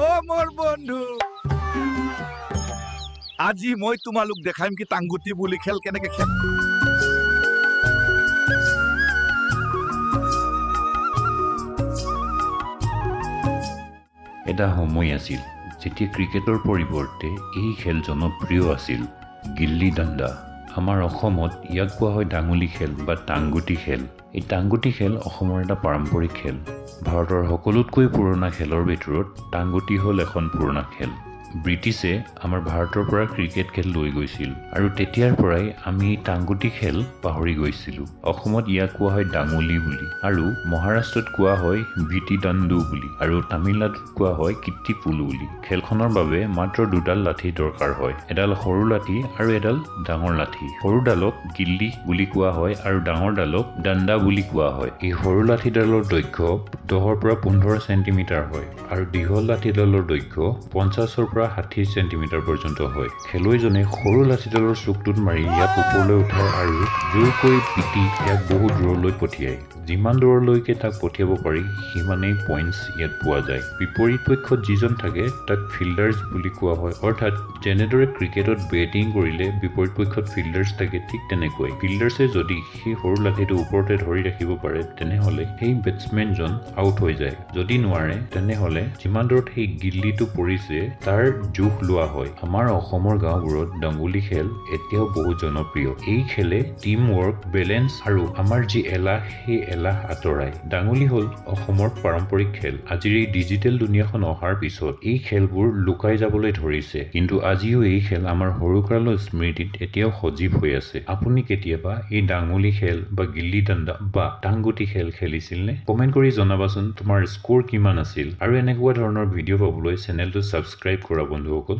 অ মোৰ বন্ধু, আজি মই তোমালোক দেখাইম কি টাংগুটি বুলি খেল কেনেকে খেল। এটা সময় আছিল যেতিয়া ক্ৰিকেটৰ পৰিৱৰ্তে এই খেল জনপ্ৰিয় আছিল, গিল্লি ডাণ্ডা। আমাৰ অসমত ইয়াক কোৱা হয় ডাঙুলি খেল বা টাংগুটি খেল। এই টাংগুটি খেল অসমৰ এটা পাৰম্পৰিক খেল। ভাৰতৰ সকলোতকৈ পুৰণা খেলৰ ভিতৰত টাংগুটি হ'ল এখন পুৰণা খেল। ব্ৰিটিছে আমাৰ ভাৰতৰ পৰা ক্ৰিকেট খেল লৈ গৈছিল আৰু তেতিয়াৰ পৰাই আমি এই টাংগুটি খেল পাহৰি গৈছিলোঁ। অসমত ইয়াক কোৱা হয় ডাঙুলি বুলি আৰু মহাৰাষ্ট্ৰত কোৱা হয় বিটি দাণ্ডু বুলি আৰু তামিলনাডুত কোৱা হয় কিট্টিপুলু বুলি। খেলখনৰ বাবে মাত্ৰ দুডাল লাঠিৰ দৰকাৰ হয়, এডাল সৰু লাঠি আৰু এডাল ডাঙৰ লাঠি। সৰুডালক গিল্লি বুলি কোৱা হয় আৰু ডাঙৰডালক দাণ্ডা বুলি কোৱা হয়। এই সৰু লাঠিডালৰ দৈৰ্ঘ্য 10ৰ পৰা 15 চেণ্টিমিটাৰ হয় আৰু দীঘল লাঠিডালৰ দৈৰ্ঘ্য 50ৰ পৰা 60 চেণ্টিমিটাৰ পৰ্যন্ত হয়। খেলুৱৈজনে সৰু লাঠিডালৰ চুকটোত মাৰি ইয়াক ওপৰলৈ উঠায় আৰু জোৰকৈ পিটি ইয়াক বহু দূৰলৈ পঠিয়ায়। যিমান দূৰলৈকে তাক পঠিয়াব পাৰি, সিমানেই পইণ্টছ ইয়াত পোৱা যায়। বিপৰীত পক্ষত যিজন থাকে, তাক ফিল্ডাৰ্ছ বুলি কোৱা হয়। অৰ্থাৎ যেনেদৰে ক্ৰিকেটত বেটিং কৰিলে বিপৰীত পক্ষত ফিল্ডাৰ্ছ থাকে, ঠিক তেনেকুৱাই ফিল্ডাৰ্ছে যদি সেই সৰু লাঠিটো ওপৰতে ধৰি ৰাখিব পাৰে, তেনেহ'লে সেই বেটছমেনজন আউট হৈ যায়। যদি নোৱাৰে, তেনেহ'লে যিমান দূৰত সেই গিল্লিটো পৰিছে, তাৰ জোখ লোৱা হয়। আমাৰ অসমৰ গাঁওবোৰত ডাঙুলি খেল এতিয়াও বহুত জনপ্ৰিয়। এই খেলে টিম ৱৰ্ক, বেলেঞ্চ আৰু আমাৰ যি এলাহ, সেই এলাহ আঁতৰায়। ডাঙুলি হ'ল অসমৰ পাৰম্পৰিক খেল। আজিৰ এই ডিজিটেল দুনীয়াখন অহাৰ পিছত এই খেলবোৰ লুকাই যাবলৈ ধৰিছে, কিন্তু আজিও এই খেল আমাৰ সৰুকালৰ স্মৃতিত এতিয়াও সজীৱ হৈ আছে। আপুনি কেতিয়াবা এই ডাঙুলি খেল বা গিল্লি ডাণ্ডা বা টাংগুটি খেল খেলিছিলনে? কমেণ্ট কৰি জনাবাচোন তোমাৰ স্ক'ৰ কিমান আছিল। আৰু এনেকুৱা ধৰণৰ ভিডিঅ' পাবলৈ চেনেলটো ছাবস্ক্ৰাইব কৰা, বন্ধুসকল।